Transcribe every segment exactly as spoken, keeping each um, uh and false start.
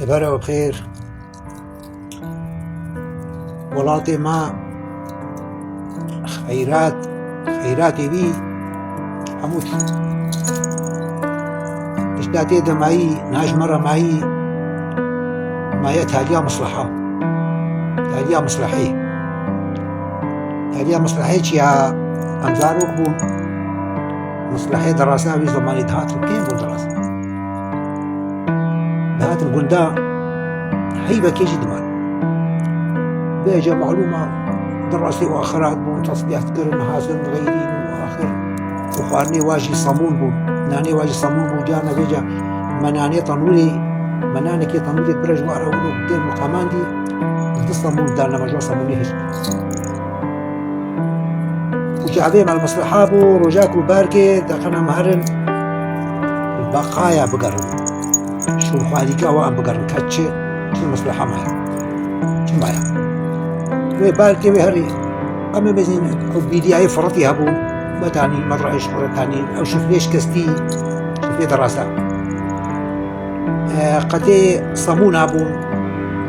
Êvara we bi xêr. Welatê me xeyrat, xeyratê wî hemû tişta tê de mayî, naj me re mayî, maye taliya misliha. Taliya mislihê. Taliya mislihê çi ya? Em zarok bûn. Mislihê derasa wî zemanî dihatin kêm bûn derasa. Dihatin gunda heyvekê jî diman. Vêca malûma derasê û axirat bûn, tesbîh dikirin, hatin diqeyrîn û axir û xwarinê wa jî semûn bû. Nanê wa jî semûn bû. Carna vêca me nanê tenûrê, me nanekê tenûrê bira ji wara wilo bi têr miqamandî, di semûn dane me ji semûnê hişt. Û çavê me li misliha bû, roja ku berkê deqena me herin beqaya bigerin. Şûnxwarîka wan bigerin. Ka çi, çi misliha me heye. Çi me heye. Wê berkê wê herî. Em ê mezin ew bîdiyayê firitî hebû. Me tanî, me rayş xwe re tanî. Ew şifrê şikestî, şifrê derasa. E, qetê semûna bûn.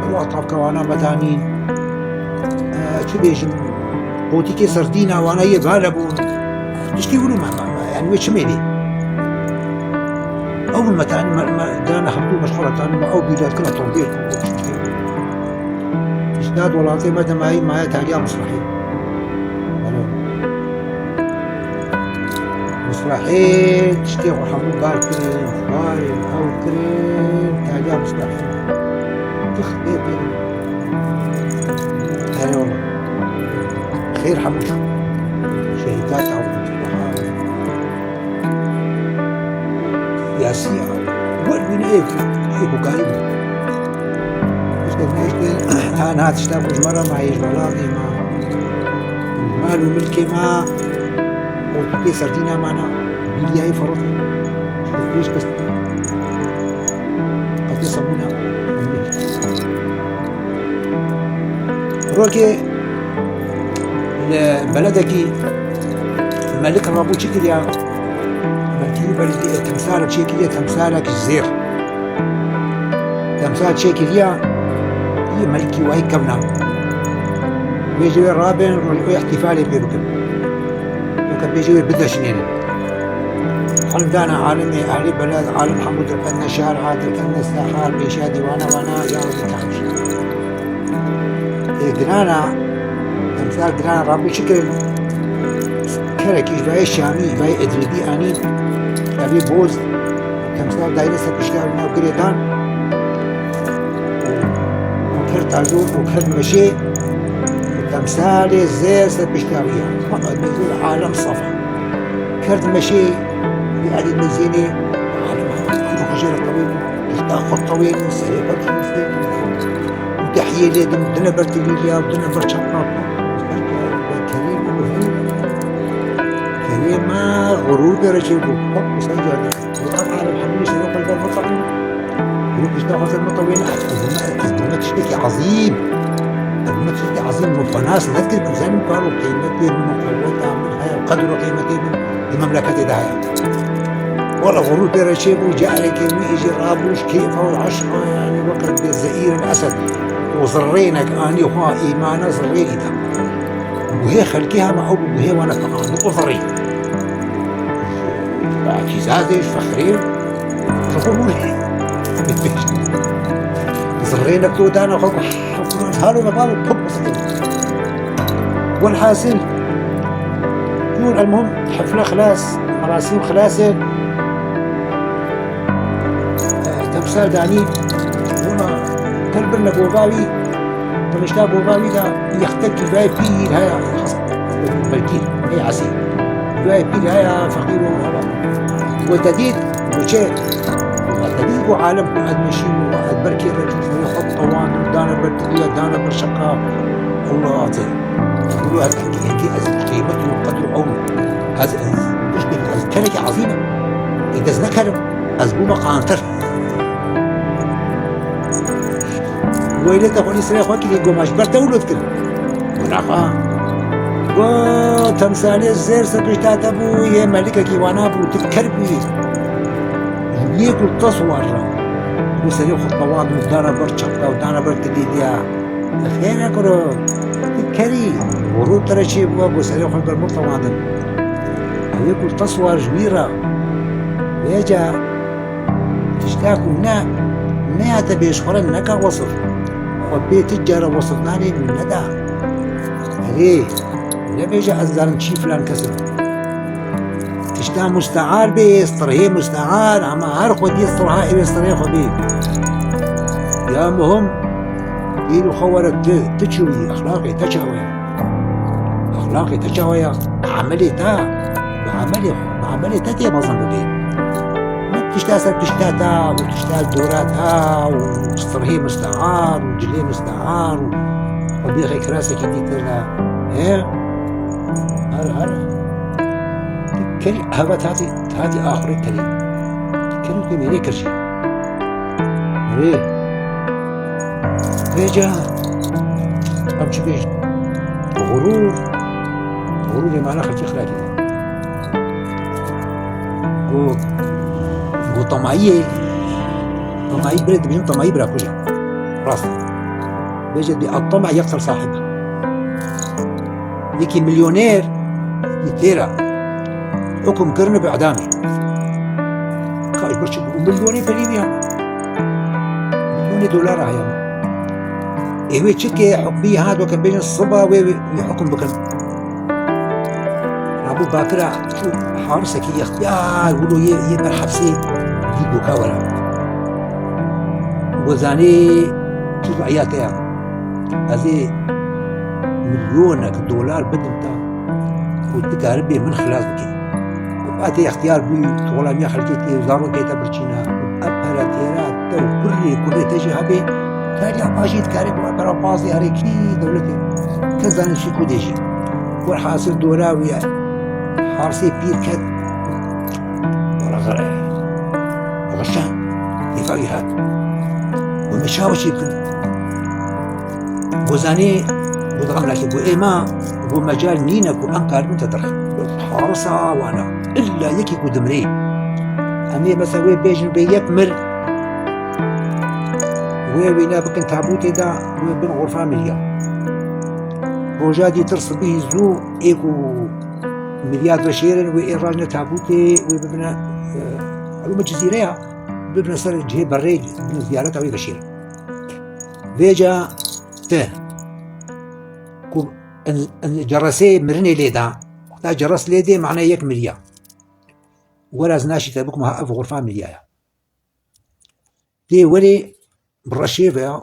Ew atavka wana me tanî. E, çi bêjim, qotîkê serdîna wana yê bale bûn. Tiştî wilo me, me, me, yani wê çi mênî? Ew me tanî, me, me, dana hevdû me ji xwe re tanî, me ew bîlat kir, me tombêr kir, ew tiştî. Tişta di welatê me de mayî, maye taliya mislihê. Alo. Mislihê tiştê xwe hemû bar kirin, xwarin, ew kirin, taliya mislihê. Tix bê pê. Eyvallah. Xêr hemû çû. Şehîdat ew. Siyasî ya. Wer bîne ê, ê hokarî bû. Tiştek nehiştin, ha, niha tişta ku ji me re mayê ji welatê me. Mal û milkê me, qotîkê serdîna me ne, bîlyayê ferotî, ji pêş kestî. Qetê semûna. Rokê li beledekî melik rabû çi kiriya? Belkî wî beledî, e, temsarek çêkiriye, temsarek ji zêr. Temsar çêkiriya, yê melikî wayî kevna. Bêjê wê rabin, roj-, wê îhtîfalê pê bikin. Weke bêjê wê bideşinênin. Hildana alimê, ehlê beled, alim hemû dirketine şar, a dirketine saha, pêşiya dîwana wana, ya wî tanî. Ê, girana, temsal girana rabû çi kirin? Kerekî ji vayê Şamî, vayê Edrîbî anî, evê boz, temsal dayîne ser pişta wî nav girê dan. Û, û kir tazo, û kir meşê, û temsalê zêr ser pişta wî ya. Hema dizûr alem safa. Kir meşê, wî alî mezînê, alem hema, hema xwe jê re tewê bû. Pişta xwe tewênin, serê xwe tewênin. Û dehiyê lê din, dine ber tilîliya, dine ber çapa. Kerê me, kerê me, xurûr derece bû. Bak, bu sen geldin. Û ev alem hemû serê xwe ber mutewênin. Û pişta xwe ser mutewênin, ez, ez bûme, ez bûme tiştekî ezîm. Ez bûme tiştekî ezîm, min xwe nas nedikir, ku zanim kar û qîmetê min û qeweta min heye, qedr û qîmetê min di memleketê de heye. Wala xurûr pê re çêbû, carekê min jî rabû ji kêfa û eşqa, yanî weke bê zeîr el esed. Û zirrênek anî xwe îmana zirrênî da. Guhê xelkê hema ew bi guhê wana teqanî û zirrê. Îtîzazê ji fexrê ji xwe bû. Zirrênek to dana xwe, halo me balo, pop. Welhasil, çûn, elmuhim, hefle xilas, merasîm xilas e. Temsal danî, wina kel birine gova wî, rişta gova wî de yextekî vayê pîr heye, belkî, ê esî. Vayê pîr heye, feqîr û hava. Û te dît, û çi? Û te dît ku alem ku ez meşî û ez berkê re çû, xwe tewan û dane ber tiliya, dane ber şeqa. Allah azim. Û ez, ez, ez qîmet û qedr û ew. Ez, ez, ez, ez kerekî ezîm im. Ê dest nekerim. Ez bûme qantir. Weylê te xwelî sirê xwe kirî, goma ji ber te wilo dikir. Gunaxa. Go temsalê zêr ser pişta te bû, yê melikekî wana bû, tu ker bûyî. Yê ku te swar ra. Ku serê xwe tewandin, dana ber çepka û dana ber tilîdiya. Xêr e kuro, tu kerî, xurûr te re çê bû, ku serê xwe ber min tewandin. Ew ê ku teswar ji wî re. Vêca tişta ku ne, ne ya te bê ji xwe re neke wesif. Xwe bê tu cara wesif nanê neda. Erê, nebêje ez zanim çî filan kes im. Tişta mustear bê, stirhê mustear, ama her xwediyê stirha ewê stirhê xwe bê. Ya muhim, îro xwe were tu, tu çi wî, exlaqê te çawa ye? Exlaqê te çawa ye? Emelê te, bi emelê xwe, bi emelê te tê mezin bibê. Ne tişta ser tişta te, û tişta dora te, û stirhê mustear, û cilê mustear, û xwe bêxê kirasekî dîtir de. He? Her, her. Kerî heva tatî, tatî axurê kerî. Kerî te mêrê kir jî. Rê. Vêca. Em çi bêjin? Xurûr. Xurûrê mana xelkê xira kiriye. Ku, ku temayiyê, temayî bira dibêjin, temayî bira kuj e. Rast. Vêca dibê, "At-tama yeqtel sahibe." Yekî milyoner, yê têra. Hukum kirine bi idamê. Ka ji ber çi bû? Milyonê perî wî hene. Milyonê dolar heye. Ê wê çi ke hukmî hat weke bêjin siba wê, wê, wê hukum bikin. Rabû bakira çû harisekî yextiyar wilo yê, yê ber hepsê dî goka were. Wezanê çi riyate ya. Ez ê milyonek dolar bidim te ku tu karibê min xilas bikî. Û etê extiyar bû, tu xulamiya xelkê tê, zarokê te birçîne. Û ev pere têra te û kurê kurê te jî hebê, tariya paşî dikarê bi pera bazê herê kî dewletê. Kes zane çi ku dê jî. Werhasil dora wî ye. Harsê pîr ket. Wala xere. Xişan. Hêfa wî hat. Û me çawa çê bikin? Gozanê, got, "Xemlakê," got, "êma," got, "mecal nîne ku em karibin te derxin." Harisa wana, illa yekî ku dimirê. Em ê mesela wê bêjin bê yek mir, wê wîna bikin tabûtê de, wê bin xurfa miriya. Roja dîtir sibihî zû ê ku miriya veşêrin, wê ê rajne tabûtê, wê bibine, e, ew min cizîre ya, bibine ser cihê berê, bibine ziyareta wê veşêrin. Vêca te ku in, in ceresê mirinê lê da, wexta ceres lê dê, mane yek miriya. Were ez naşî te bikim, ha ev xurfa miriya ya. Tê werê bi reşê ve ya,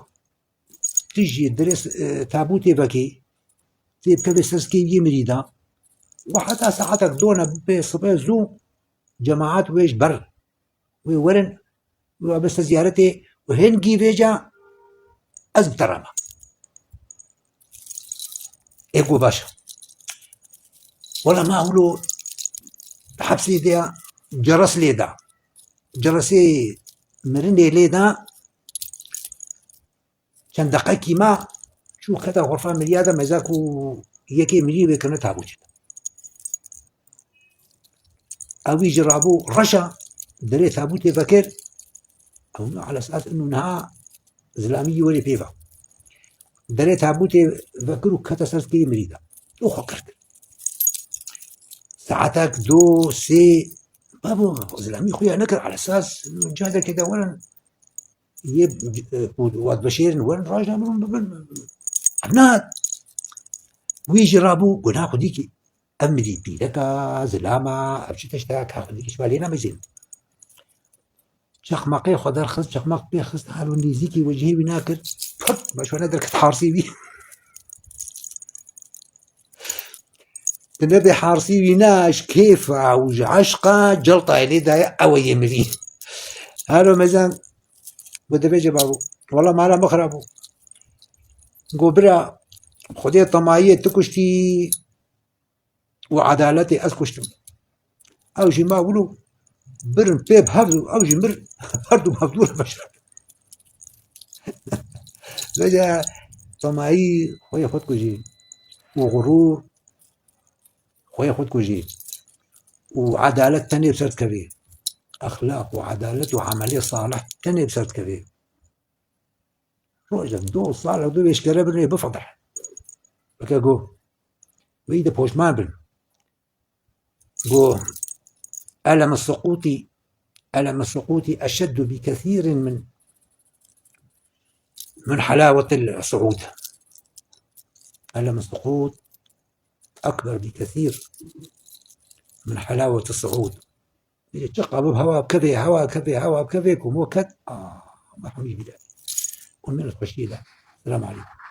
tu jî dirê, e, tabûtê vekê, tê bikevê ser sikê yê mirî da. Û heta saetek done bê sibe zû cemaat wê ji ber wê werin, wê biste ziyaretê û hingî vêca ez bi te re me. Ê ku baş e. Wela ma wilo hepsê de ya, ceres lê da. Ceresê mirinê lê da, çend deqekî ma çû kete xurfa miriya de, meza ku yekê mirî wê kirine tabûtê de. Ewî jî rabû reşa derê tabûtê vekir. Ew ne ala esas inu niha zilamî yî werê pê ve. Derê tabûtê vekir û kete ser sikê mirî de. Û xwe kir. Saetek, do, sê, babo, zilamî xuya nekir, ala esas inu cadekê de werin. Yê, e, ku wat veşêrin werin, rajda min bibin. Ev ne. Wî jî rabû, guna xwedî kî. Ev mirî pîreka, zilama, ev çi tişta ka xwedî kî şiva lê namezin. Çeqmaqê xwe derxist, çeqmaq pê xist, halo nêzîkî wecihê wî nakir. Put, me şûne derket harsî wî. Tu nebê harsî wî ne, ji kêfa û ji eşqa celtayê lê daye, ew ê yê mirî. Halo mezan, got, dibêje babo, wela mala min xira bû. Got, bira, Xwedê temayiyê tu kuştî û edaletê ez kuştim. Ew jî ma wilo birin pê bi hev, ew jî mir, her du bi hevdû re veşan. Vêca temayî xweyê xwe dikujî û xurûr xweyê xwe dikujî û edalet tenê bi ser dikevî. exlaq û edalet û emelê salih tenê bi ser dikevê. Rojek, doh, salek, du vêşkere birê bifedih. Weke go, wî de poşman bin. Go, ألم السقوط، ألم السقوط أشد بكثير من، من حلاوة الصعود. ألم السقوط أكبر بكثير من حلاوة الصعود. Bêje çi qabib hewa bikevê, hewa bikevê, hewa bikevê, ku mo ket, a, merhemî bîre. Û min xweşî de. Selam aleykum.